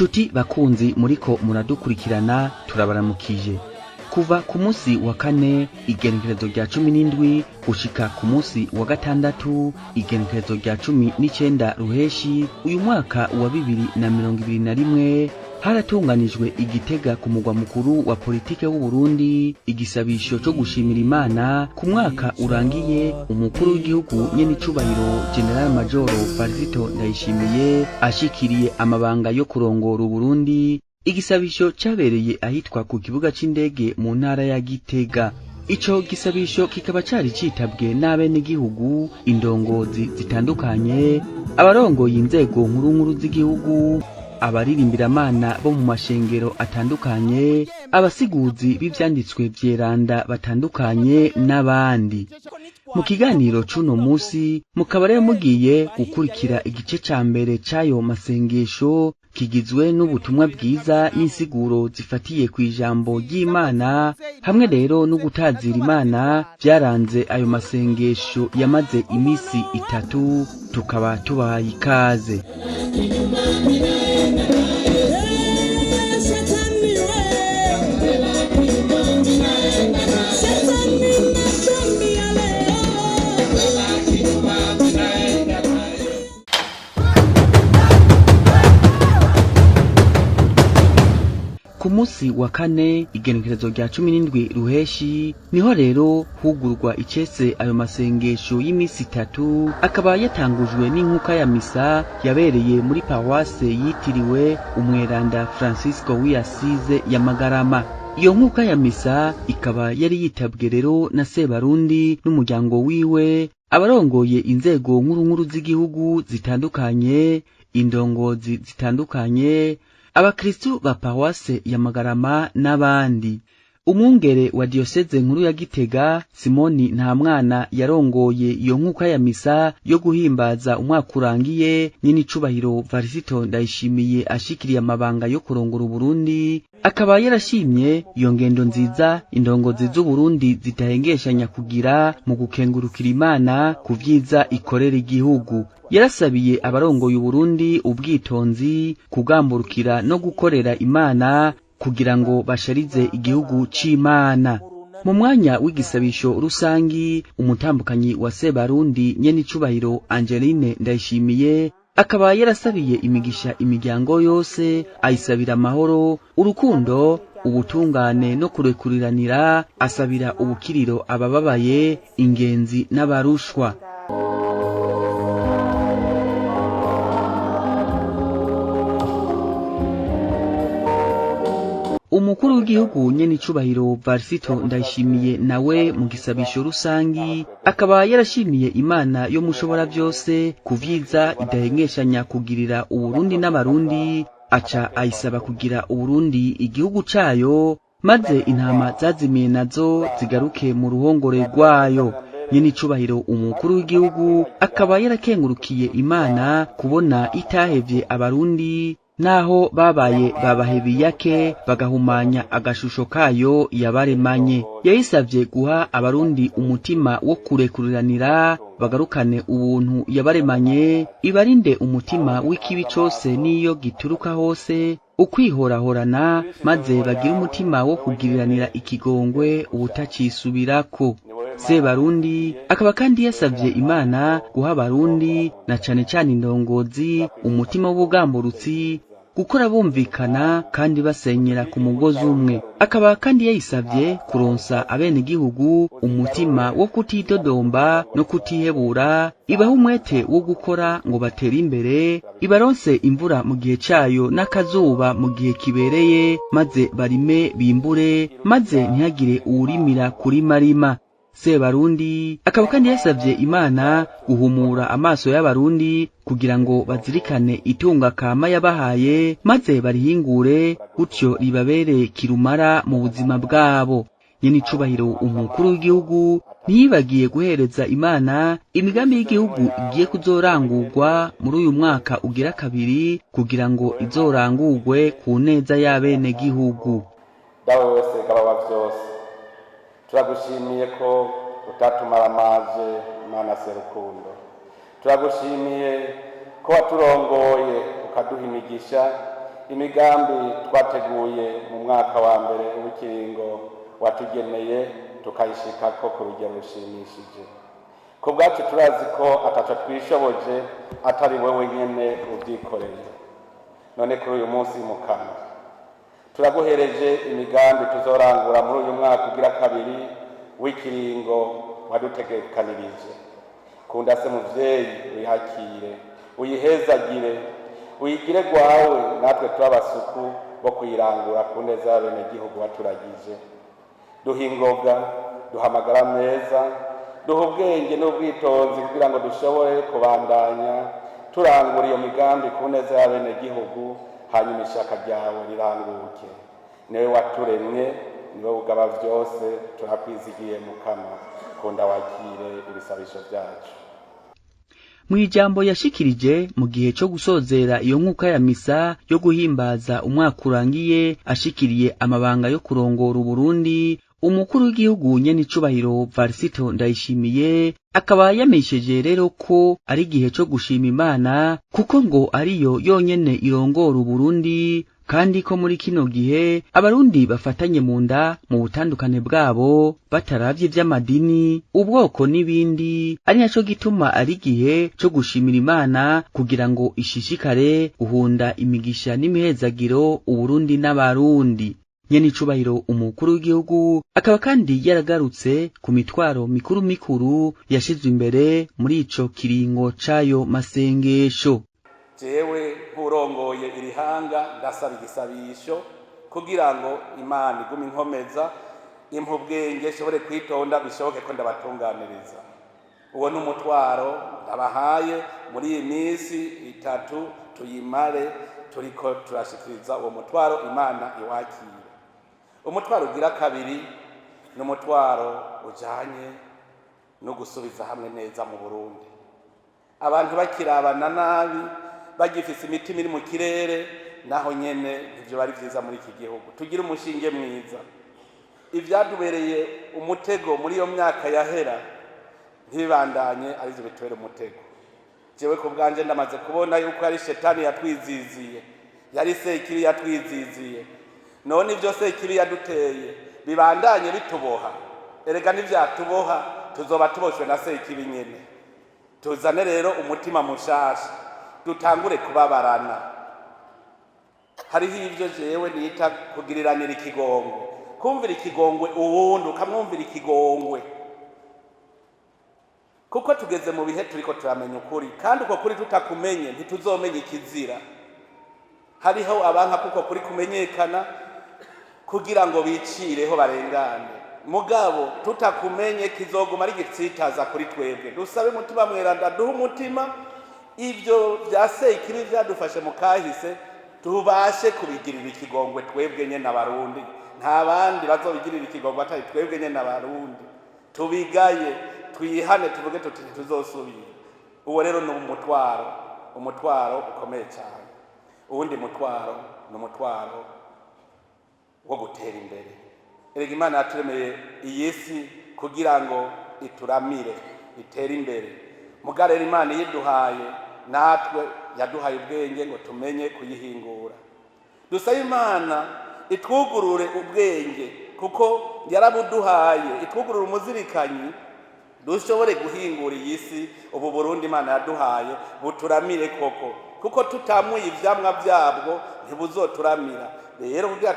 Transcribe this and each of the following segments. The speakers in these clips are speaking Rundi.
Nshuti bakunzi muriko muradukurikirana, turabaramukije. Kuva ku munsi wa kane igenekerezo rya 17 gushika ku munsi wa gatandatu igenekerezo rya 19 Ruheshi uyu mwaka wa 2021, haratunganijwe igitega ku mugwa mukuru wa politike w'u Burundi igisabisho co gushimira Imana ku mwaka urangiye umukuru w'igihugu nyenicubahiro General Majoro Varisito Ndayishimiye ashikiriye amabanga yo kurongora Uburundi. Igisabisho cabereye ahitwa ku kibuga c'indege mu ntara ya Gitega. Ico gisabisho kikaba cari citabwe n'abenegihugu, indongozi zitandukanye, abarongoye inzego nkuru nkuru z'igihugu, abaririmbira-Mana bo mu mashengero atandukanye, abasiguzi b'ivyanditswe vyeranda batandukanye n'abandi. Mu kiganiro c'uno musi mukaba rero mugiye gukurikira igice ca mbere c'ayo masengesho, kigizwe n'ubutumwa bwiza n'insiguro zifatiye kw'ijambo ry'Imana, hamwe rero no gutazira Imana vyaranze ayo masengesho yamaze imisi 3. Tukaba tubahaye ikaze. Ku munsi wa kane igenekerezo rya 17 Ruheshi niho rero hugurwa icese ayo masengesho y'imisi 3, akaba yatangujwe n'inkuka ya misa yabereye muri paruwase yitiriwe umweranda Francisco w'Asize ya Magarama. Iyo nkuka ya misa ikaba yari yitabwe rero na Sebarundi n'umuryango wiwe, abarongoye inzego nkuru nkuru z'igihugu zitandukanye, indongozi zitandukanye, abakristu ba paruwase ya Magarama n'abandi. Umwungere wa diyoseze nkuru ya Gitega Simoni Ntamwana yarongoye iyo nkuka ya misa yo guhimbaza umwaka urangiye nyenicubahiro Varisito Ndayishimiye ashikiriye amabanga yo kurongora Uburundi, akaba yarashimye iyo ngendo nziza indongozi z'Uburundi zitahengeshanya kugira mu gukengurukira Imana ku vyiza ikorera igihugu. Yarasabiye abarongoye Uburundi ubwitonzi, kugamburukira no gukorera Imana kugira ngo basharize igihugu c'Imana. Mu mwanya w'igisabisho rusangi, umutambukanyi wa Sebarundi nyenicubahiro Angeline Ndayishimiye akaba yarasabiye imigisha imiryango yose, ayisabira amahoro, urukundo, ubutungane no kurekuriranira, asabira ubukiriro abababaye, ingenzi n'abarushwa. Umukuru w'igihugu nyenicubahiro Varisito Ndayishimiye nawe mu gisabisho rusangi akaba yarashimiye Imana yo mushobora byose kuvyiza idahengeshanya kugirira Uburundi n'Abarundi, aca ayisaba kugira Uburundi igihugu cayo, maze intama zazimiye nazo zigaruke mu ruhongore rwayo. Nyenicubahiro umukuru w'igihugu akaba yarakengurukiye Imana kubona itahevye Abarundi naho babaye babahebiyake bagahumanya agashusho kayo yabaremanye. Yayisavye guha Abarundi umutima wo kurekuriranira, bagarukane ubuntu yabaremanye, ibarinde umutima w'ikibi cose n'iyo gituruka hose, ukwihorahorana, maze bagire umutima wo kugiriranira ikigongwe ubutacisubirako. Sebarundi akaba kandi yasavye Imana guha Abarundi na cane cane indongozi umutima w'ubugamburutsi, gukora bumvikana kandi basenyera ku mugozi umwe. Akaba kandi yayisavye kuronsa abenegihugu umutima wo kutidodomba no kutihebura, ibaha umwete wo gukora ngo batere imbere, ibaronse imvura mu gihe cayo n'akazuba mu gihe kibereye, maze barime bimbure, maze ntihagire uwurimira kurimarima. Sebarundi akaba kandi yasavye Imana guhumura amaso y'Abarundi kugira ngo bazirikane itunga kama yabahaye, maze barihingure gutyo ribabere kirumara mu buzima bwabo. Nyenicubahiro umukuru w'igihugu ntiyibagiye guhereza Imana imigambi y'igihugu igiye kuzorangurwa muri uyu mwaka ugira kabiri, kugira ngo izorangurwe ku neza y'abenegihugu. Dawe wese gaba wa vyose, turagushimiye ko utatumara amaje Mana Serukundo. Turagushimiye ko waturongoye ukaduha imigisha. Imigambi twateguye mu mwaka wa mbere w'ikiringo watugeneye tukayishikako ku rugero rushimishije. Ku bwacu turazi ko ataco twishoboje atari wewe nyene ubyikoreye. None kuri uyu munsi, Mukama, turaguhereje imigambi tuzorangura muri uyu mwaka ugira kabiri w'ikiringo wadutegekanirije. Kunda se muvyeyi, uyihakire, uyihezagire, uyigire gwawe, natwe tuba abasuku bo kuyirangura ku neza y'abenegihugu waturagije. Duha ingoga, duha amagara meza, duha ubwenge n'ubwitonzi kugira ngo dushobore kubandanya turangura iyo migambi ku neza y'abenegihugu, hanyuma ishaka ryawe riranguke. Niwe waturemye, niwe ugaba byose, turakwizigiye Mukama. Kunda wakire ibisabisho byacu. Mu ijambo yashikirije mu gihe cyo gusozera iyo nkuka ya misa yo guhimbaza umwaka urangiye ashikiriye amabanga yo kurongora Uburundi, umukuru w'igihugu nyenicubahiro Varisito Ndayishimiye akaba yamenyesheje rero ko ari igihe cyo gushima Imana, kuko ngo ariyo yonyene irongora Uburundi, kandi ko muri kino gihe Abarundi bafatanye mu nda mu butandukane bwabo, bataravye ivy'amadini, ubwoko n'ibindi, ari naco gituma ari igihe co gushimira Imana kugira ngo ishishikare guhunda imigisha n'imihezagiro Uburundi n'Abarundi. Nyenicubahiro umukuru w'igihugu akaba kandi yaragarutse ku mitwaro mikuru mikuru yashizwe imbere muri ico kiringo c'ayo masengesho. Jewe nk'urongoye iri hanga ndasaba igisabisho kugira ngo Imana igume inkomeza, impa ubwenge, nshobore kwitonda, bishoboke ko ndabatunganiriza. Uwo ni umutwaro ndabahaye muri iyi minsi 3, tuyimare turiko turashikiriza uwo mutwaro, Imana iwakire. Umutwaro ugira kabiri ni umutwaro ujanye no gusubiza hamwe neza mu Burundi. Abantu bakirabana nabi, bagifise imitima iri mu kirere, naho nyene ivyo bari vyiza muri iki gihugu. Tugire umushinge mwiza. Ivyadubereye umutego muri iyo myaka yahera ntibibandanye arivyo bitubera umutego. Jewe ku bwanje ndamaze kubona yuko ari shetani yatwiziziye, yari sekibi yatwiziziye. None ivyo sekibi yaduteye bibandanye bituboha? Erega ntivyatuboha, tuzoba tuboshwe na sekibi nyene. Tuzane rero umutima mushasha, dutangure kubabarana. Hariho ivyo jewe nita kugiriranira ikigongwe, kumvira ikigongwe uwundi, ukamwumvira ikigongwe, kuko tugeze mu bihe turiko turamenya ukuri, kandi uko kuri tutakumenye ntituzomenya ikizira. Hariho abanka kuko kuri kumenyekana kugira ngo bicireho barengane, mugabo tutakumenye kizoguma ari igitsitaza kuri twebwe. Dusabe Umutima Mweranda duhe umutima, ibyo bya sekibi byadufashe mu kahise tubashe kubigirira ikigongwe twebwe nyene Abarundi. Nta bandi bazobigirira ikigongwe atari twebwe nyene Abarundi. Tubigaye, twihane, tuvuge tuti ntituzosubira. Uwo rero ni umutwaro, umutwaro ukomeye cyane. Uwundi mutwaro ni umutwaro wo gutera imbere. Erega Imana yaturemeye iyi si kugira ngo ituramire, itere imbere. Muga rero Imana iyiduhaye, natwe yaduhaye ubwenge ngo tumenye kuyihingura. Dusabe Imana itwugurure ubwenge, kuko yarabuduhaye, itwugurure umuzirikanyi, dushobore guhingura iyi si. Ubu Burundi Imana yaduhaye buturamire koko, kuko tutamuye ivyamwa byabwo ntibuzoturamira. Rero kugira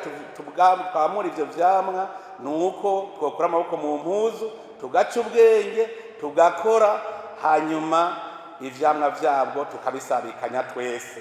twamure ivyo vyamwa ni uko twokura amaboko mu mpuzu, tugaca ubwenge, tugakora, hanyuma ivyamwa vyabwo tukabisabikanya twese.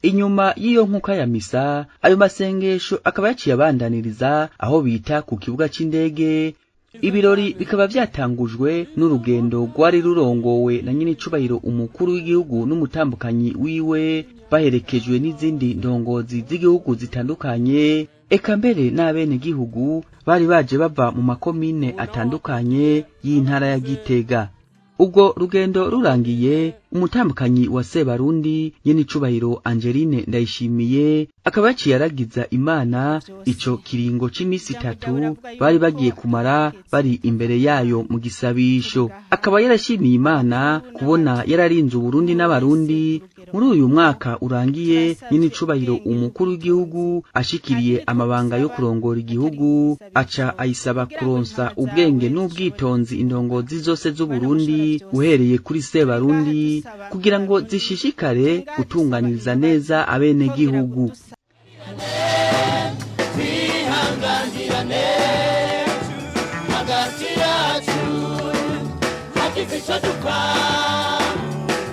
Inyuma y'iyo nkuka ya misa, ayo masengesho akaba yaciye abandaniriza aho bita ku kibuga c'indege. Ibirori bikaba vyatangujwe n'urugendo rwari rurongowe na nyenicubahiro umukuru w'igihugu n'umutambukanyi wiwe, baherekejwe n'izindi ndongozi z'igihugu zitandukanye, eka mbere n'abenegihugu bari baje bava mu makomine atandukanye y'intara ya Gitega. Ubwo rugendo rurangiye, Umutambukanyi wa Sebarundi nyenicubahiro Angeline Ndayishimiye akaba yaciye aragiza Imana ico kiringo c'imisi 3 bari bagiye kumara bari imbere yayo mu gisabisho. Akaba yarashimiye Imana kubona yararinze Uburundi n'Abarundi muri uyu mwaka urangiye. Nyenicubahiro umukuru w'igihugu ashikiriye amabanga yo kurongora igihugu aca ayisaba kuronsa ubwenge n'ubwitonzi indongozi zose z'Uburundi uhereye kuri Sebarundi kugira ngo zishishikare gutunganiriza neza abenegihugu. Twihanganirane hagati yacu hagize icyo dupfa,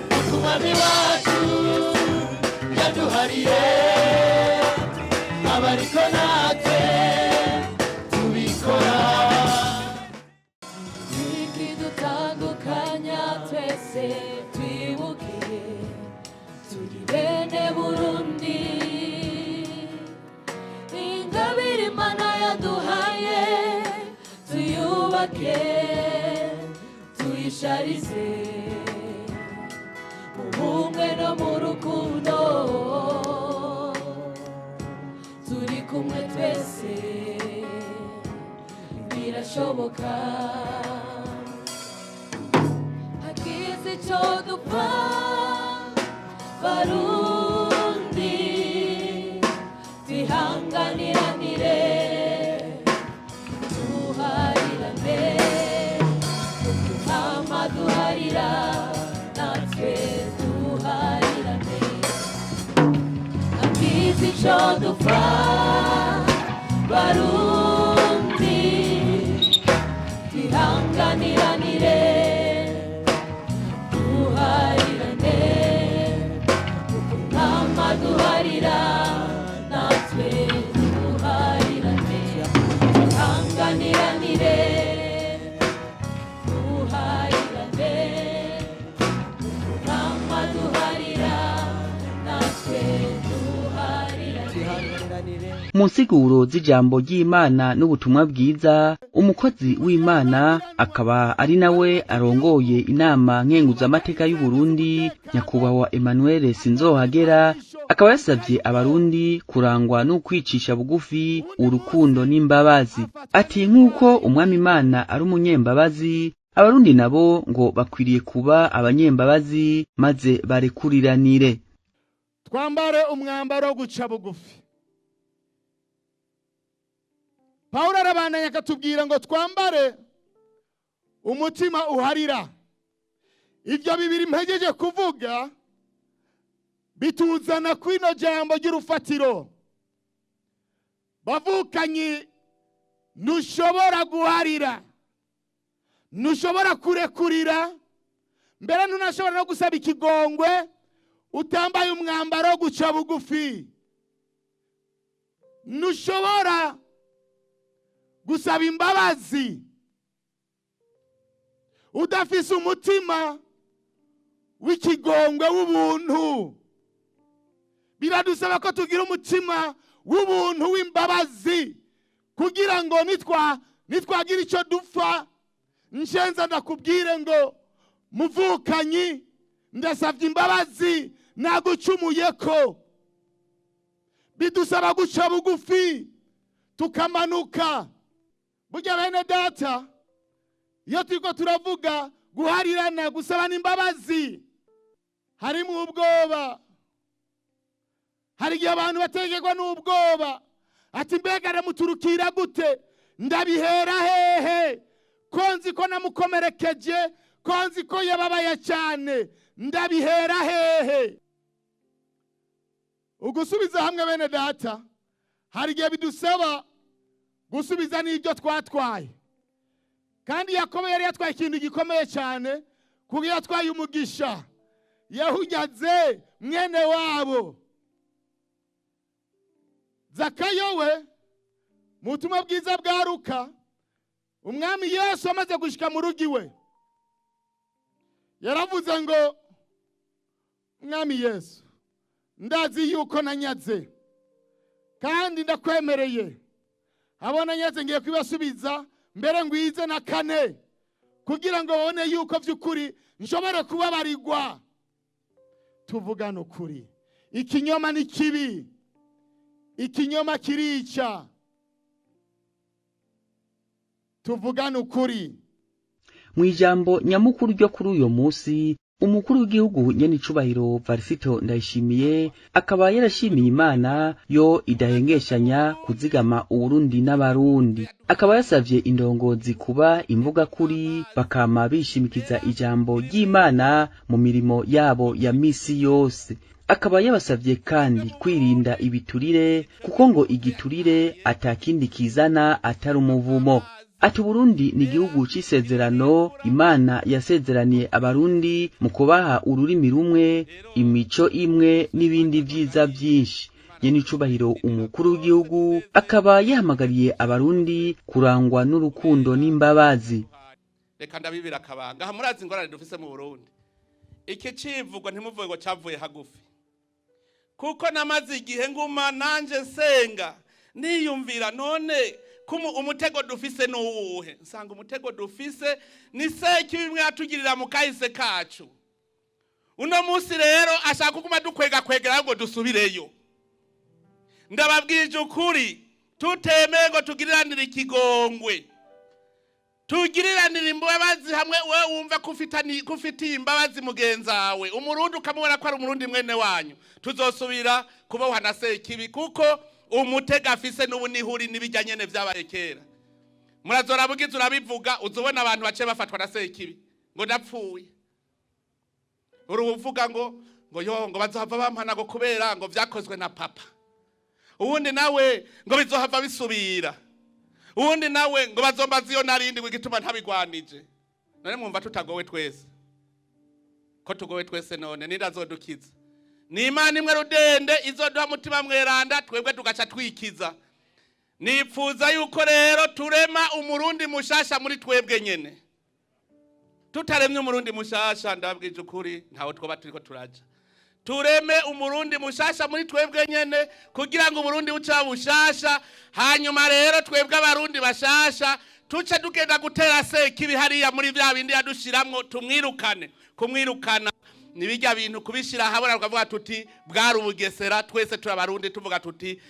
kuko umwami wacu yaduhariye abariko natwe tubikora. Ikidutandukanya twese twibuke turi bene Burundi, ingabire Imana yaduhaye tuyubake tuyisharize mu bumwe no mu rukundo, turi kumwe twese birashoboka. Hagize icyo dupfa Barundi twihanganiranire duharirane, kuko duharira natwe duharirane. Hagize icyo dupfa Barundi twihanganiranire duharirane, kuko duharira natwe duharirane. Twihanganiranire duharirane, kuko duharira natwe duharirane. Mu nsiguro z'ijambo ry'Imana n'ubutumwa bwiza, umukozi w'Imana akaba ari nawe arongoye inama nkenguzamateka y'u Burundi nyakubahwa Emmanuel Sinzohagera akaba yasavye Abarundi kurangwa n'ukwicisha bugufi, urukundo n'imbabazi. Ati nk'uko umwami Imana ari umunyembabazi, Abarundi nabo ngo bakwiriye kuba abanyembabazi maze barekuriranire. Twambare umwambaro wo guca bugufi. Pawulo arabandanya akatubwira ngo twambare umutima uharira. Ibyo bibiri mpejeje kuvuga bituzana kwino jambo ry'urufatiro. Bavukanyi, ntushobora guharira, ntushobora kurekurira, mbere ntunashobora no gusaba ikigongwe utambaye umwambaro wo guca bugufi. Ntushobora gusaba imbabazi udafise umutima w'ikigongwe w'ubuntu. Biradusaba ko tugira umutima w'ubuntu w'imbabazi kugira ngo nitwagira icyo dupfa. Nshenza ndakubwire ngo muvukanyi, ndasabye imbabazi nagucumuye ko. Bidusaba guca bugufi tukamanuka. Burya bene data, iyo turiko turavuga guharirana, gusabana imbabazi, harimo ubwoba. Hari igihe abantu bategerwa n'ubwoba, ati mbega ndamuturukira gute, ndabihera hehe, ko nzi ko namukomerekeje, ko nzi ko yababaye cyane, ndabihera hehe. Ugusubiza hamwe bene data, hari igihe bidusaba gusubiza n'ibyo twatwaye. Kandi Yakobo yari yatwaye ikintu gikomeye cyane, kuko yatwaye umugisha, yahunyaze mwene wabo. Zakayo we mu butumwa bwiza bwa Luka, umwami Yesu amaze gushika mu rugo iwe, yaravuze ngo mwami Yesu, ndazi yuko nanyaze kandi ndakwemereye, abo nanyaze ngiye kubasubiza mbere ngwize na kane, kugira ngo babone yuko by'ukuri nshobora kubabarirwa. Tuvugane ukuri. Ikinyoma ni kibi, ikinyoma kirica. Tuvugane ukuri. Mu ijambo nyamukuru ryo kuri uyo munsi, umukuru w'igihugu nyenicubahiro Varisito Ndayishimiye akaba yarashimiye Imana yo idahengeshanya kuzigama Uburundi n'Abarundi. Akaba yasavye indongozi kuba imvuga kuri, bakama bishimikiza ijambo ry'Imana mu mirimo yabo ya misi yose. Akaba yabasavye kandi kwirinda ibiturire, kuko ngo igiturire atakindi kizana atari umuvumo. Ati Burundi ni igihugu c'isezerano Imana yasezeraniye Abarundi mu kubaha ururimi rumwe, imico imwe n'ibindi vyiza vyinshi. Nyenicubahiro umukuru w'igihugu akaba yahamagariye Abarundi kurangwa n'urukundo n'imbabazi. Reka ndabibira akabanga. Aha murazi ingorane dufise mu Burundi. Iki civugo ntimuvuge ngo cavuye hagufi, kuko namaze igihe nguma nanje nsenga niyumvira, none kumu umutego dufise nuwuhe? Nsanga umutego dufise ni seki bimwe yatugirira mu kahise kacu. Uno munsi rero ashaka kuguma dukwega kwegera ngo dusubireyo. Ndababwije ukuri, tutemeye ngo tugiriranire ikigongwe, tugiriranire imbabazi hamwe. Wewe wumva ko ufitiye imbabazi mugenzawe Umurundi, ukamubona ko ari Umurundi mwene wanyu, tuzosubira kubohwa na sekibi, kuko umutego afise n'ubu nihuri n'ibijya nyene vyabaye kera. Murazora bugize urabivuga, uzubona abantu bace bafatwa na sekibi ngo ndapfuye. Uruvuga ngo yo ngo bazohava bampana ngo kubera ngo vyakozwe na papa, uwundi nawe ngo bizohava bisubira, uwundi nawe ngo bazombaza iyo narindi ngo igituma ntabigwanije. None mwumva tutagowe twese? Ko tugowe twese, none nindazodukiza? Ni Imana imwe rudende izoduha mutima mweranda, twebwe tugaca twikiza. Nipfuza yuko rero turema Umurundi mushasha muri twebwe nyene. Tutaremye Umurundi mushasha, ndabwije ukuri, ntawe twoba turiko turaja. Tureme Umurundi mushasha muri twebwe nyene, kugira ngo Uburundi buce bushasha. Hanyuma rero twebwe Abarundi bashasha tuce tugenda gutera sekibi hariya muri vya bindi yadushiramwo, tumwirukane. Kumwirukana nibijya bintu kubishira ahabona, tukavuga tuti bwari ubugesera, twese turabarundi, tuvuga tuti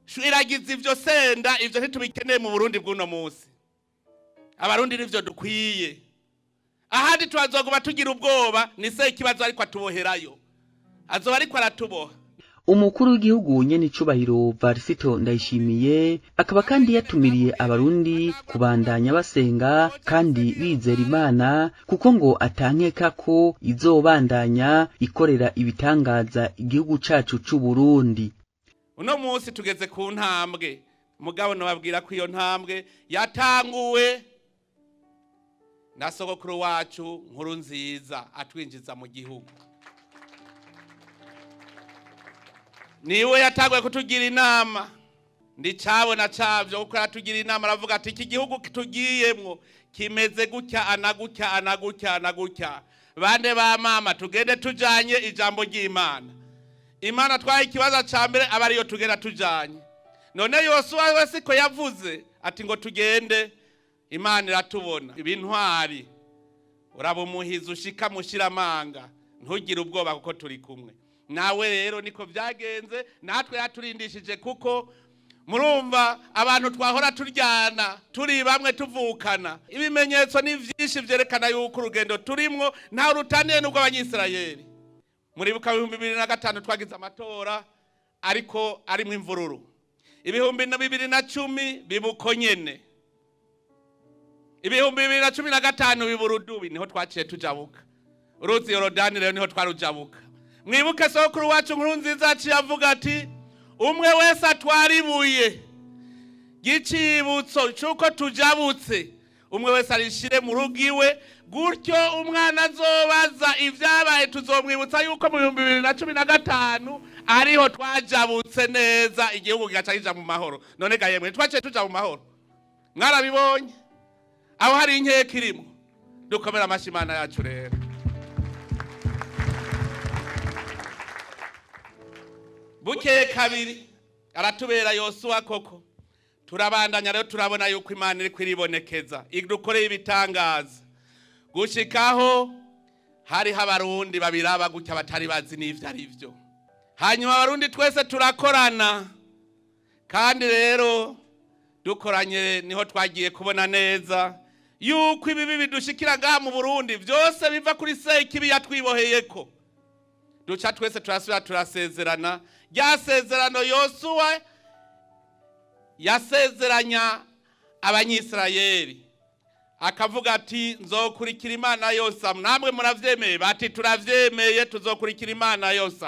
shwiragiza ivyo senda, ivyo ntitubikeneye mu Burundi bw'uno munsi. Abarundi nivyo dukwiye. Ahandi twazoguma tugira ubwoba ni sekibazo, ariko atuboherayo, azoba ariko aratuboha. Umukuru w'igihugu nyenicubahiro Varisito Ndayishimiye akaba kandi yatumiriye Abarundi kubandanya basenga kandi bizera Imana, kuko ngo atankeka ko izobandanya ikorera ibitangaza igihugu cacu c'u Burundi. Uno munsi tugeze ku ntambwe, mugabo nababwira ko iyo ntambwe yatanguwe na sogokuru wacu Nkuru Nziza atwinjiza mu gihugu. Niwe yatanguye kutugira inama, ndicabona cavyo, kuko yaratugira inama aravuga ati iki gihugu tugiyemwo kimeze gutya anagutya anagutya anagutya, bande ba mama tugende tujanye ijambo ry'Imana. Imana twaye ikibazo ca mbere, aba ariyo tugenda tujanye. None Yosuwa we siko yavuze ati ngo tugende Imana iratubona? Ibintwari uraba umuhizi ushika mushiramanga, ntugire ubwoba kuko turi kumwe nawe. Rero niko vyagenze, natwe yaturindishije, kuko murumva abantu twahora turyana turi bamwe tuvukana. Ibimenyetso ni vyinshi vyerekana yuko urugendo turimwo ntaho rutaniye n'ubwo Abanyisirayeli. Muribuka 2005 twagize amatora ariko arimwo imvururu, 2010 bibuko nyene, 2015 biburudubi, niho twaciye tujabuka uruzi Yorodani. Rero niho twarujabuka. Mwibuke sokuru wacu Nkuru Nziza aciye avuga ati umwe wese atwara ibuye ry'icibutso c'uko tujabutse, umwe wese arishire mu rugo iwe, gutyo umwana azobaza ivyabaye tuzomwibutsa yuko mu 2015 ariho twajabutse neza, igihugu kigaca kija mu mahoro. None ga yemwe, twaciye tuja mu mahoro, mwarabibonye. Aho hari inkeka irimo? Dukomere amashyi Imana yacu. Rero bukeye kabiri aratubera Yosuwa koko. Turabandanya rero, turabona yuko Imana iri kwiribonekeza, idukoreye ibitangaza gushikaho. Hariho Abarundi babiraba gutya batari bazi n'ivyo ari vyo. Hanyuma Abarundi twese turakorana, kandi rero dukoranye niho twagiye kubona neza yuko ibibi bidushikira ngaha mu Burundi vyose biva kuri Sekibi yatwiboheyeko. Duca twese turasubira turasezerana rya sezerano Yosuwa yasezeranya Abanyisirayeli, akavuga ati nzokurikira Imana yose. Namwe muravyemeye? Bati turavyemeye, tuzokurikira Imana yose.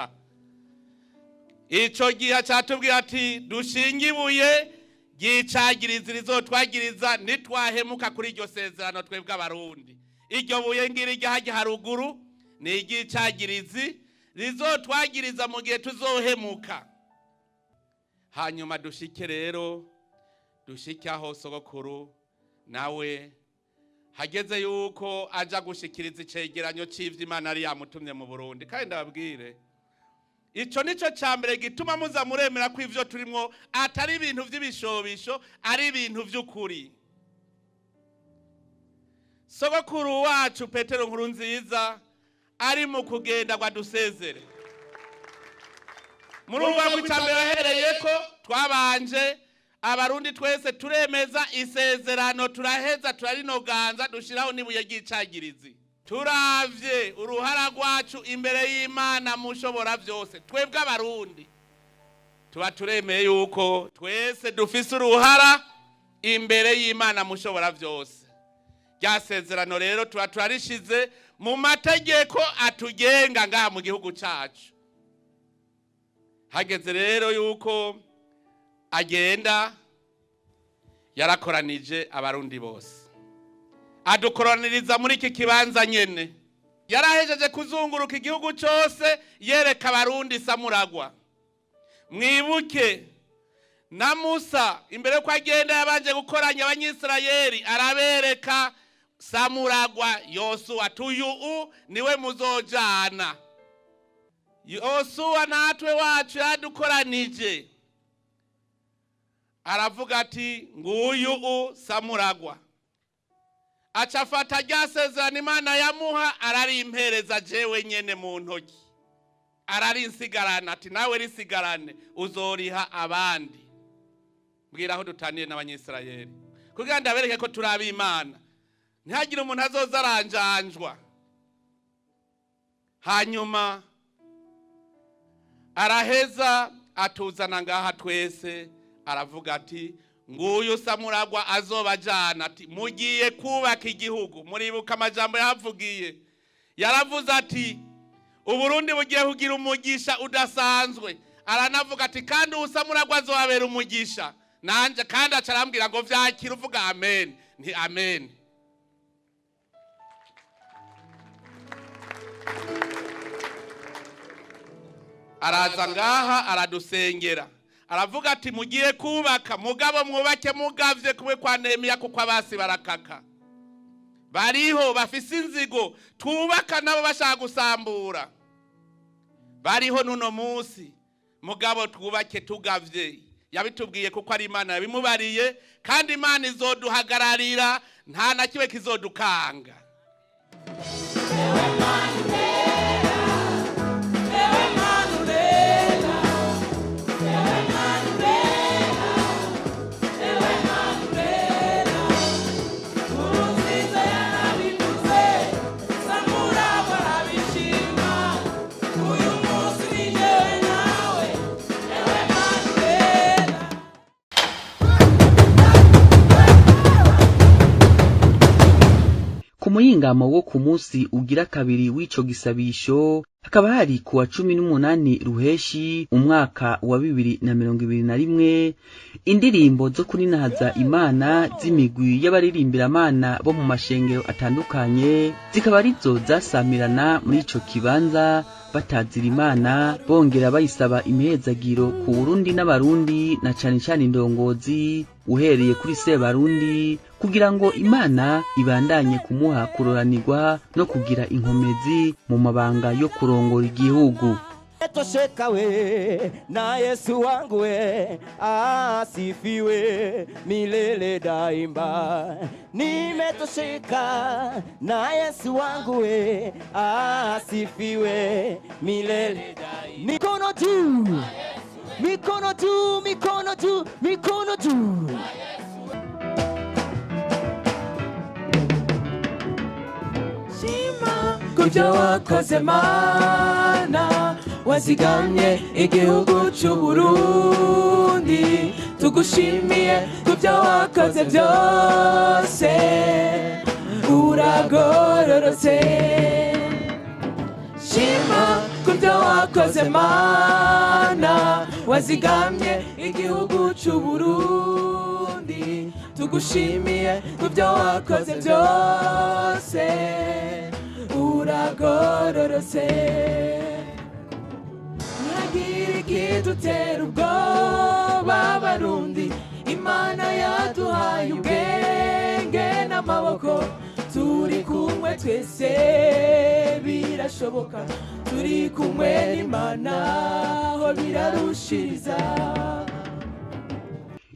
Ico gihe catubwira ati dushinge ibuye ryicagiriza rizotwagiriza nitwahemuka kuri iryo sezerano twebwe Abarundi. Iryo buye ngiri rya haruguru ni iryicagirizi rizotwagiriza mu gihe tuzohemuka. Hanyuma dushike rero, dushike aho sogokuru nawe hageze yuko aja gushikiriza icegeranyo c'ivyo Imana yari yamutumye mu Burundi. Kandi ndababwire, ico nico ca mbere gituma muza muremera ko ivyo turimwo atari ibintu vy'ibishobisho, ari ibintu vy'ukuri. Sogokuru wacu Petero Nkurunziza ari mu kugenda ngo adusezere. Murumva ko ica mbere ahereyeko twabanje Abarundi twese turemeza isezerano, turaheza turarinoganza, dushiraho n'ibuye ry'icagirizi. Turavye uruhara rwacu imbere y'Imana mushobora vyose, twebwe Abarundi tuba turemeye yuko twese dufise uruhara imbere y'Imana mushobora vyose. Rya sezerano rero tuba turarishize mu mategeko atugenga ngaha mu gihugu cacu. Hageze rero yuko agenda, yarakoranije Abarundi bose, adukoraniriza muri iki kibanza nyene. Yarahejeje kuzunguruka igihugu cose yereka Abarundi samuragwa. Mwibuke na Musa imbere ko agenda yabanje gukoranya Abanyisirayeli, arabereka samuragwa Yosuwa, tuyu niwe muzojana. Yosuwa natwe wacu yadukoranije, aravuga ati nguyu samuragwa. Acafata rya sezerano Imana yamuha, ararimpereza jewe nyene mu ntoki, ararinsigarana, ati nawe risigarane uzoriha abandi. Mbwira aho dutaniye n'Abanyisirayeli kugira ndabereke ko turi ab'Imana, ntihagire umuntu azoza aranjanjwa. Hanyuma araheza atuzana ngaha twese, aravuga ati nguyu samuragwa azobajana, ati mugiye kubaka igihugu. Muribuka amajambo yavugiye, yaravuze ati Uburundi bugiye kugira umugisha udasanzwe. Aranavuga ati kandi usamuragwa azobabera umugisha. Nanje kandi acarambwira ngo vyakira, uvuga amen, nti amen. Araza ngaha aradusengera, aravuga ati mugiye kubaka, mugabo mwubake mugavye kumwe kwa Nehemiya, kuko abasi barakaka bariho bafise inzigo, twubaka nabo bashaka gusambura bariho nuno munsi, mugabo twubake tugavye. Yabitubwiye kuko ari Imana yabimubariye, kandi Imana izoduhagararira, nta na kimwe kizodukanga. Ku muyingamo wo ku munsi ugira kabiri w'ico gisabisho, hakaba hari kuwa 18 Ruheshi umwaka wa 2021, indirimbo zo kuninahaza Imana z'imigwi y'abaririmbira-Mana bo mu mashengero atandukanye zikaba arizo zasamirana muri ico kibanza, batazira Imana bongera bayisaba imihezagiro ku Burundi n'Abarundi, na cane cane indongozi uhereye kuri Sebarundi, kugira ngo Imana ibandanye kumuha kuroranirwa no kugira inkomezi mu mabanga yo kurongora igihugu. Tosheka we na Yesu wangu we asifiwe milele daima. Nimetosheka na Yesu wangu we asifiwe milele daima. Mikono juu, mikono juu, mikono juu, mikono juu. Kubyo wakoze Mana, wazigamye igihugu cy'u Burundi, tugushimiye kubyo wakoze byose, uragororotse. Shima kubyo wakoze Mana, wazigamye igihugu cy'u Burundi, tugushimiye kubyo wakoze byose, uragororotse. Ntihagire ikidutera ubwoba Barundi, Imana yaduhaye ubwenge n'amaboko, turi kumwe twese birashoboka, turi kumwe n'Imana ho birarushiriza.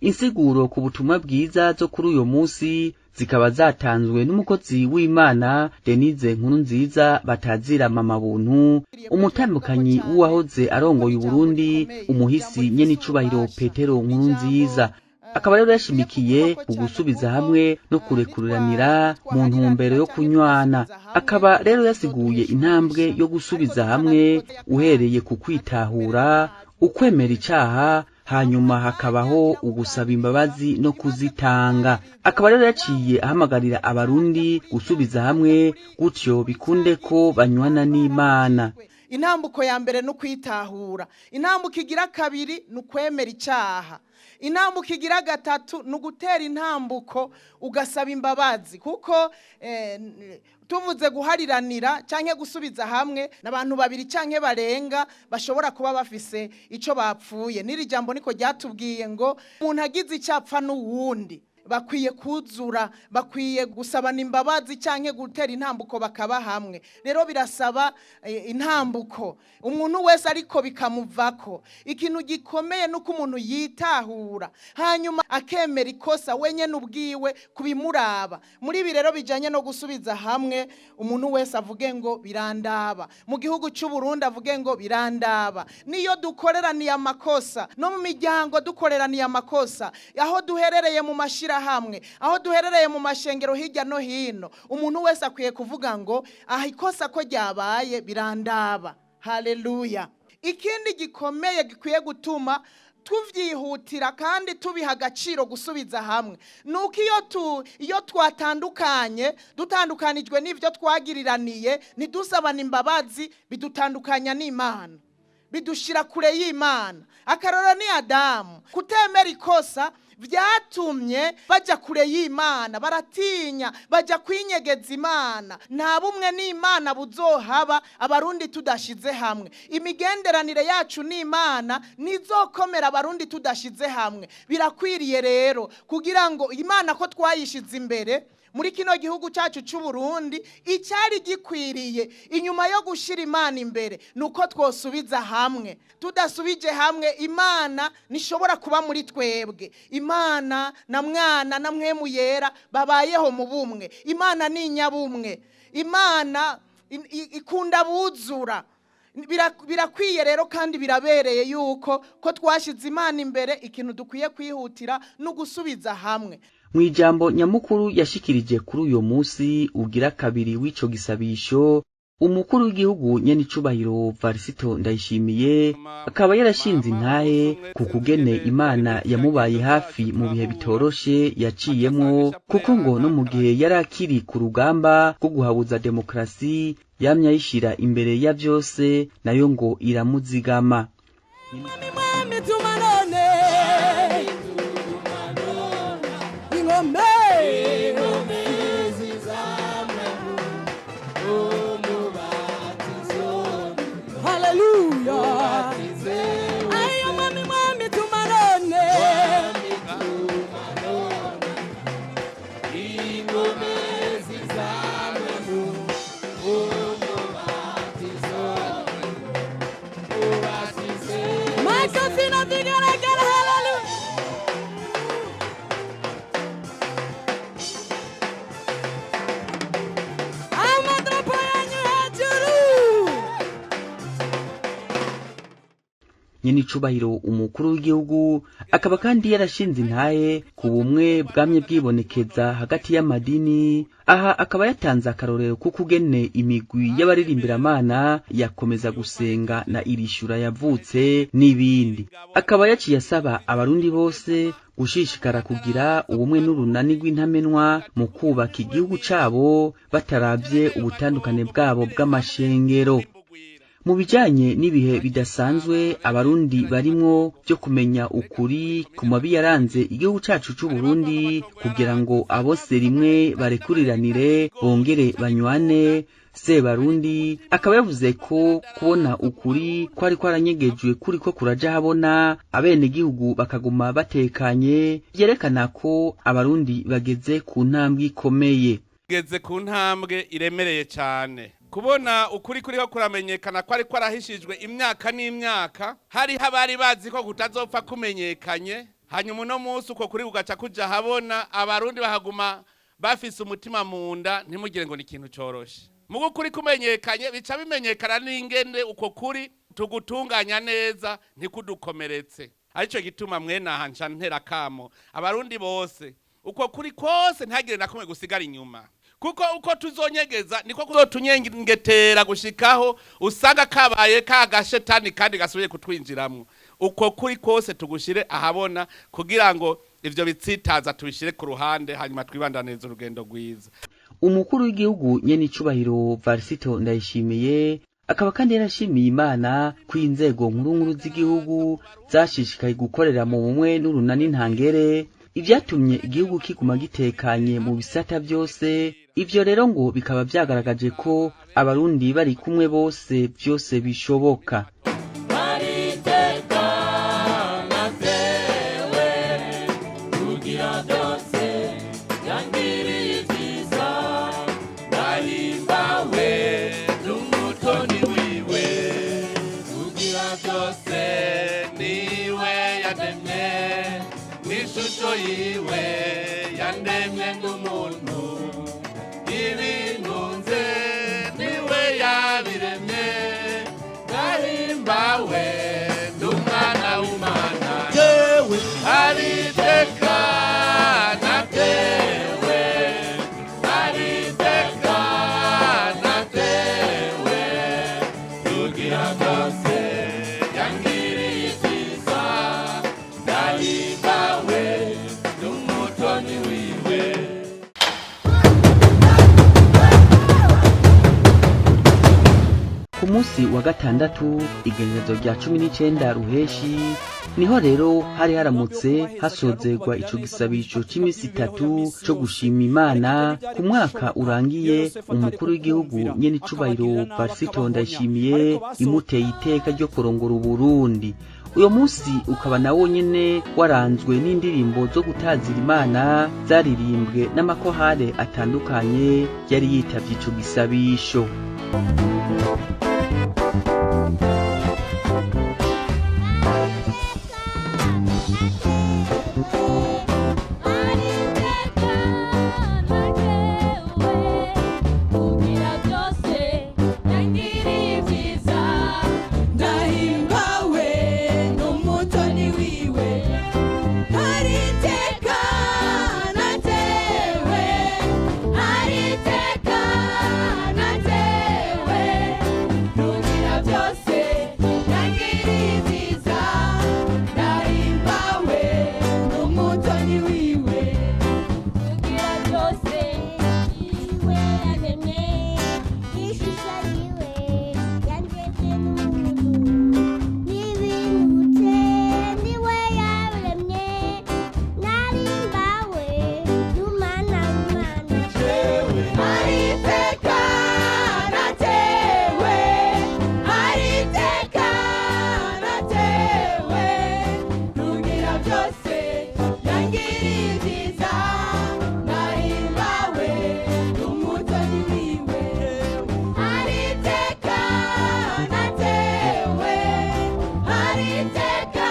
Insiguro ku butumwa bwiza zo kuri uyo munsi zikaba zatanzwe n'umukozi w'Imana Denise Nkurunziza batazira Mama Buntu, umutambukanyi w'uwahoze arongoye Uburundi, umuhisi nyenicubahiro Petero Nkurunziza. Akaba rero yashimikiye ku gusubiza hamwe no kurekuriranira mu ntumbero yo kunywana. Akaba rero yasiguye intambwe yo gusubiza hamwe uhereye ku kwitahura, ukwemera icaha, hanyuma hakabaho ugusaba imbabazi no kuzitanga. Akaba rero yaciye ahamagarira Abarundi gusubiza hamwe gutyo bikunde ko banywana n'Imana. Intambuko ya mbere no kwitahura, intambuko igira kabiri ni ukwemera icaha, intambuko igira gatatu ni ugutera intambuko ugasaba imbabazi, kuko tuvuze guhariranira canke gusubiza hamwe n'abantu babiri canke barenga bashobora kuba bafise ico bapfuye. N'iri jambo niko ryatubwiye ngo umuntu agize icapfa n'uwundi bakwiye kuzura, bakwiye gusabana imbabazi canke gutera intambuko bakaba hamwe. Rero birasaba intambuko umuntu wese ariko bikamuvako. Ikintu gikomeye nuko umuntu yitahura hanyuma akemera ikosa wenyene ubwiwe kubimuraba. Muri ibi rero bijanye no gusubiza hamwe, umuntu wese avuge ngo birandaba. Mu gihugu cy'u Burundi avuge ngo birandaba. Niyo dukoreraniye amakosa, no mu miryango dukoreraniye amakosa, aho duherereye mu mashira hamwe, aho duherereye mu mashengero hirya no hino, umuntu wese akwiye kuvuga ngo aha ikosa ko ryabaye birandaba. Haleluya. Ikindi gikomeye gikwiye gutuma tuvyihutira kandi tubiha agaciro gusubiza hamwe, nuko iyo twatandukanye, dutandukanijwe n'ivyo twagiriraniye, ntidusabane imbabazi, bidutandukanya n'Imana, bidushira kure y'Imana. Akarora ni Adamu, kutemera ikosa vyatumye baja kure y'Imana, baratinya baja kwinyegeza Imana. Nta bumwe n'Imana buzohaba Abarundi tudashize hamwe. Imigenderanire yacu n'Imana nizokomera Abarundi tudashize hamwe. Birakwiriye rero kugira ngo Imana ko twayishize imbere muri kino gihugu cyacu cy'u Burundi, icyari gikwiriye inyuma yo gushira Imana imbere nuko twosubiza hamwe. Tudasubije hamwe Imana nishobora kuba muri twebwe. Imana na mwana na mwemu yera babayeho mu bumwe. Imana ni inyabumwe, Imana ikunda buzura. Birakwiye rero kandi birabereye yuko ko twashize Imana imbere, ikintu dukwiye kwihutira no gusubiza hamwe. Mwijambo nyamukuru yashikirije kuri uyo munsi ugira kabiri w'ico gisabisho, umukuru w'igihugu nyenicubahiro Varisito Ndayishimiye akaba yarashinze intahe ku kugene Imana yamubaye hafi mu bihe bitoroshe yaciyemwo, kuko ngo no mu gihe yari akiri ku rugamba rwo guhabuza demokrasi yamye ayishira imbere ya vyose, nayo ngo iramuzigama. Hallelujah. Ayo mami mami tumanone. Vigaragara, haleluya. Amadarapo yanyu hejuru. Nyenicubahiro umukuru w'igihugu akaba kandi yarashinze intahe ku bumwe bwamye bwibonekeza hagati y'amadini. Aha akaba yatanze akarorero k'ukugene imigwi y'abaririmbira-Mana yakomeza gusenga na irishura yavutse n'ibindi. Akaba yaciye asaba abarundi bose gushishikara kugira ubumwe n'urunani rw'intamenwa mu kubaka igihugu cabo, bataravye ubutandukane bwabo bw'amashengero. Mu bijanye n'ibihe bidasanzwe abarundi barimwo byo kumenya ukuri ku mabi yaranze igihugu cacu c'Uburundi, kugira ngo abose rimwe barekuriranire bongere banywane, Sebarundi akaba yavuze ko kubona ukuri kwari kwaranyegejwe kuriko kuraja habona, abenegihugu bakaguma batekanye, vyerekana ko abarundi bageze ku ntambwe ikomeye. Geze ku ntambwe iremereye cyane kubona ukuri kuriho kuramenyekana kwari kwarahishijwe imyaka n'imyaka. Hariho abari bazi ko kutazopfa kumenyekanye, hanyuma uno munsi uko kuri kugaca kuja habona, abarundi bahaguma bafise umutima mu nda. Ntimugire ngo ni ikintu coroshe. Mugo kuri kumenyekanye, bica bimenyekana n'ingene uko kuri tugutunganya neza ntikudukomeretse. Arico gituma mwene aha nca ntera kamo abarundi bose, uko kuri kose ntagire na kumwe gusigara inyuma, kuko uko tuzonyegeza niko kuzotunyengetera gushikaho usanga kabaye kagashetani kandi gasubiye kutwinjiramwo. Uko kuri kose tugushire ahabona kugira ngo ivyo bitsitaza tubishire ku ruhande, hanyuma twibandanirize urugendo rwiza. Umukuru w'igihugu nyenicubahiro Varisito Ndayishimiye akaba kandi yarashimiye Imana ko inzego nkuru nkuru z'igihugu zashishikaye gukorera mu bumwe n'urunani ntangere, ivyatumye igihugu kiguma gitekanye mu bisata byose. Ivyo rero ngo bikaba vyagaragaje ko abarundi bari kumwe bose vyose bishoboka. Ariteka natewe kugira byose yangiriye ibyiza, ndahimbawe n'umutoni wiwe. Kugira byose niwe yandemye n'ishusho yiwe, yandemye nk'umuntu. Ibintunze niwe yabiremye, ndahimbawe nd'umwana w'Imana. Yewe. Ariteka natewe, ariteka natewe kugira byose yangiriye ibyiza, ndahimbawe n'umutoni wiwe. Ku munsi wa gatandatu, igenekerezo rya 19 Ruheshi, niho rero hari haramutse hasozerwa ico gisabisho c'imisi itatu co gushima Imana ku mwaka urangiye umukuru w'igihugu nyenicubahiro Varisito Ndayishimiye imuteye iteka ryo kurongora Uburundi. Uyo munsi ukaba nawo nyene waranzwe n'indirimbo zo gutazira Imana zaririmbwe n'amakorale atandukanye yari yitavye ico gisabisho. Ariteka natewe kugira byose yangiriye ibyiza, ndahimbawe n'umutoni wiwe. Ariteka natewe, ariteka natewe kugira byose yangiriye ibyiza, ndahimbawe n'umutoni wiwe. Kugira byose iwe yaremye ishusho yiwe, yandemye n'umuntu n'ibintu niwe yaremye, narimbawe n'umwana w'Imana. Ariteka natewe, ariteka natewe kugira byose yangiriye ibyiza, ndahimbawe n'umutoni wiwe. Ariteka natewe, ariteka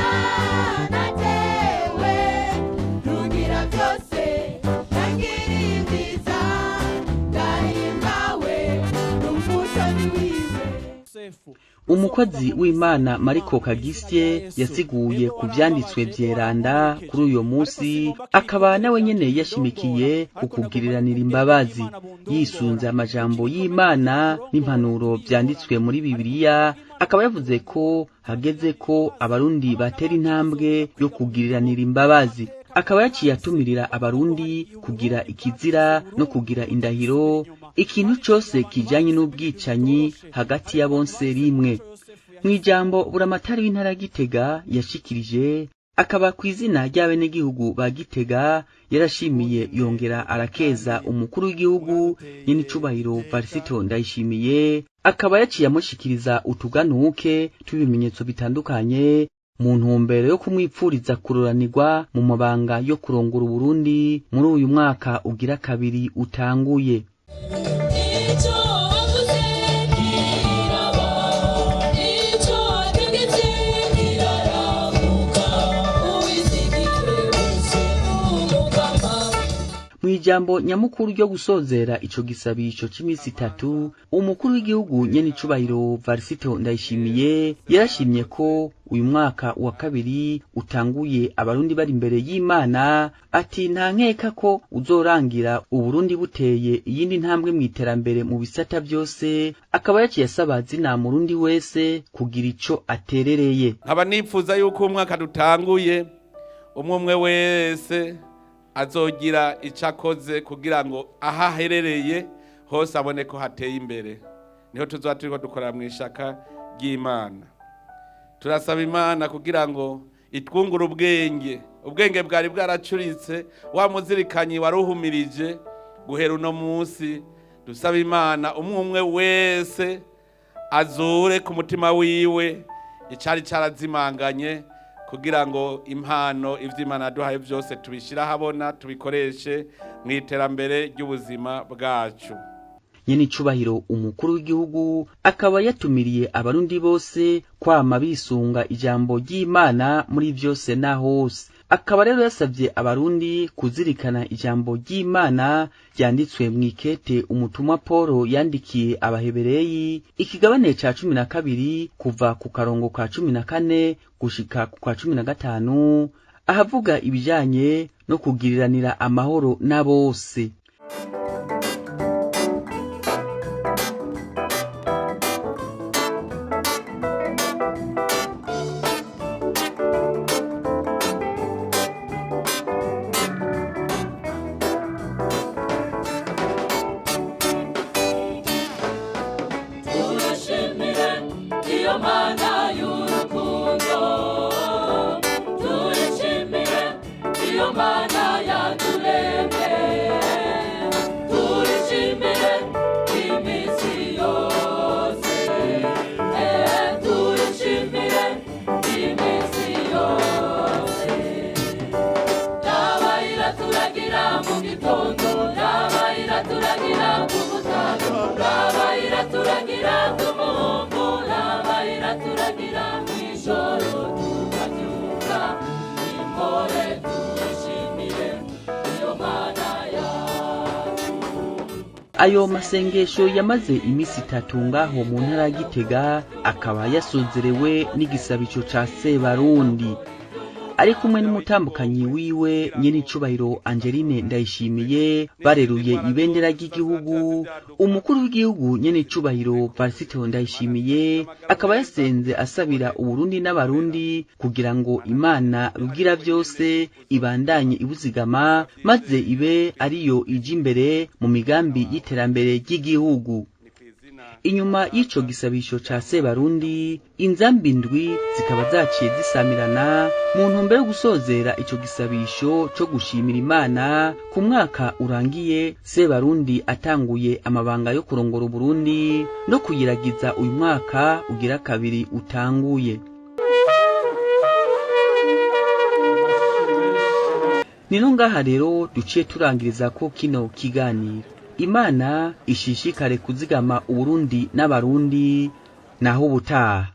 Umukozi w'Imana Mariko Kagisye yasiguye ku vyanditswe vyeranda kuri uyo munsi, akaba nawe nyene yashimikiye ku kugiriranira imbabazi, yisunze amajambo y'Imana n'impanuro vyanditswe muri Bibiliya. Akaba yavuze ko hageze ko Abarundi batera intambwe yo kugiriranira imbabazi. Akaba yaciye atumirira Abarundi kugira ikizira no kugira indahiro ikintu cose kijanye n'ubwicanyi hagati ya bonse rimwe. Mw'ijambo buramatari w'intara ya Gitega yashikirije, akaba ku izina ry'abenegihugu ba Gitega, yarashimiye yongera arakeza umukuru w'igihugu nyenicubahiro Varisito Ndayishimiye. Akaba yaciye amushikiriza utuganuke tw'ibimenyetso bitandukanye mu ntumbero yo kumwipfuriza kuroranirwa mu mabanga yo kurongora Uburundi muri uyu mwaka ugira kabiri utanguye. Icyo wavuze kiraba, icyo wategetse kiraramuka, uwizigiwe wese umugama. Mw'ijambo nyamukuru ryo gusozera ico gisabisho c'imisi itatu, umukuru w'igihugu nyenicubahiro Varisito Ndayishimiye yarashimye ko uyu mwaka wa kabiri utanguye Abarundi bari imbere y'Imana. Ati nta nkeka ko uzorangira Uburundi buteye iyindi ntambwe mu iterambere mu bisata byose. Akaba yaciye asaba zina Murundi wese kugira ico aterereye. Nkaba nifuza yuko umwaka dutanguye umwe umwe wese azogira icyo akoze kugira ngo aho aherereye hose abone ko hateye imbere. Niho tuzoba turiko dukora mu ishaka ry'Imana. Turasaba Imana kugira ngo itwungure ubwenge, ubwenge bwari bwaracuritse, wa muzirikanyi waruhumirije. Guhera uno munsi dusaba Imana umwe umwe wese azure ku mutima wiwe icari carazimanganye, kugira ngo impano ivyo Imana yaduhaye byose tubishire ahabona, tubikoreshe mu iterambere ry'ubuzima bwacu. Nyenicubahiro umukuru w'igihugu akaba yatumiriye Abarundi bose kwama bisunga ijambo ry'Imana muri vyose na hose. Akaba rero yasavye Abarundi kuzirikana ijambo ry'Imana ryanditswe mw'ikete umutumwa Paul yandikiye Abahebereyi, ikigabane ca 12, kuva ku karongo ka 14 gushika ku ka 15, ahavuga ibijanye no kugiriranira amahoro na bose. Turashimire iyo Mana y'urukundo, turishimire iyo Mana yaturemye, turishimire iminsi yose, turishimire iminsi yose. Yaba iraturagira mu gitondo, yaba iraturagira ku mutaga, yaba iraturagira ku muhungu, yaba iraturagira mw'ijoro tukabyuka impore. Turishimire iyo Mana yacu. Ayo masengesho yamaze imisi itatu ngaho mu ntara ya Gitega akaba yasozerewe n'igisabico ca Sebarundi. Ari kumwe n'umutambukanyi wiwe nyenicubahiro Angeline Ndayishimiye, bareruye ibendera ry'igihugu. Umukuru w'igihugu nyenicubahiro Varisito Ndayishimiye akaba yasenze asabira Uburundi n'Abarundi kugira ngo Imana Rugira byose ibandanye ibuzigama, maze ibe ariyo ija imbere mu migambi y'iterambere ry'igihugu. Inyuma y'ico gisabisho ca Sebarundi, inzambi ndwi zikaba zaciye zisamirana mu ntumbero yo gusozera ico gisabisho co gushimira Imana ku mwaka urangiye Sebarundi atanguye amabanga yo kurongora Uburundi no kuyiragiza uyu mwaka ugira kabiri utanguye. Nino ngaha rero duciye turangiriza ko kino kiganiro. Imana ishishikare kuzigama Uburundi n'Abarundi. Naho ubutaha.